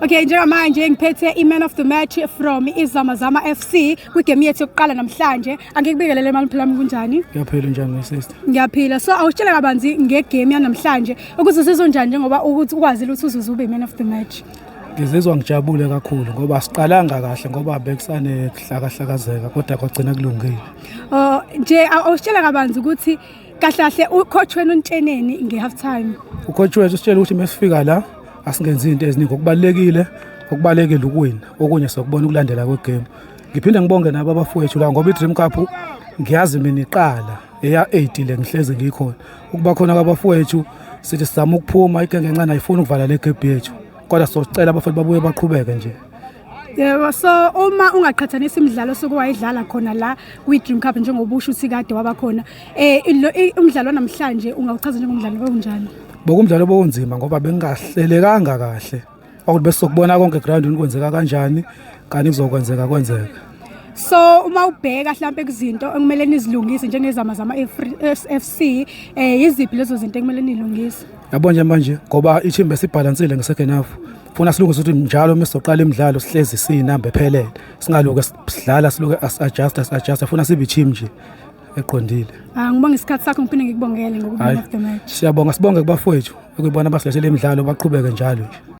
Okay, njengamanje ngiphethe i-man of the match from iZamazama FC kwigame yethu yokuqala namhlanje. Angikubingelele mali phela kunjani? Ngiyaphila, njani my sister? Ngiyaphila. So awusitshele kabanzi ngegame yanamhlanje ukuze sizonjani njengoba ukuthi ukwazile ukuthi uzuze ube man of the match. Ngizizwa ngijabule kakhulu ngoba siqalanga kahle ngoba bekusane kuhlakahlakazeka kodwa kwagcina kulungile. Oh nje awusitshele kabanzi ukuthi kahle kahle ucoach wenu untsheneni nge-half time. Ucoach wethu usitshela ukuthi mesifika la asingenzi izinto eziningi, okubalekile ukuwina, okunye sokubona ukulandela kwegame. Ngiphinde ngibonge nabo abafowethu la ngoba i-Dream Cup ngiyazi mina iqala eya 8 le ngihlezi ngikhona. Ukuba khona kwabafowethu sithi sizama ukuphuma igenge encane ayifuni ukuvala le gap yethu. Kodwa socela abafowethu babuye baqhubeke nje. Yebo, so uma ungaqhathanisa imidlalo osuke wayidlala khona la kwi-Dream Cup njengoba usho ukuthi kade waba khona, umdlalo namhlanje ungawuchaza njengomdlalo onjani? Bokumdlalo bowunzima ngoba bengahlelekanga kahle. Okuthi besizokubona konke groundini kwenzeka kanjani kanti kuzokwenzeka kwenzeka. So uma ubheka mhlambe kuzinto ekumele nizilungise njengeZamazama FC, yiziphi lezo zinto ekumele nilungise? Yabo nje manje ngoba i-team besibhalansile nge-second half. Funa silungise ukuthi njalo uma sizoqala imidlalo sihlezi siyinamba ephelele. Singaluke sidlala siluke as-adjust as-adjust, funa sibe i-team nje eqondile. Ah, ngibonga isikhathi sakho, ngiphinde ngikubongele ngokuba Hayi. man of the match. Siyabonga, sibonge kubafowethu ukubona basilethele imidlalo, baqhubeke njalo nje.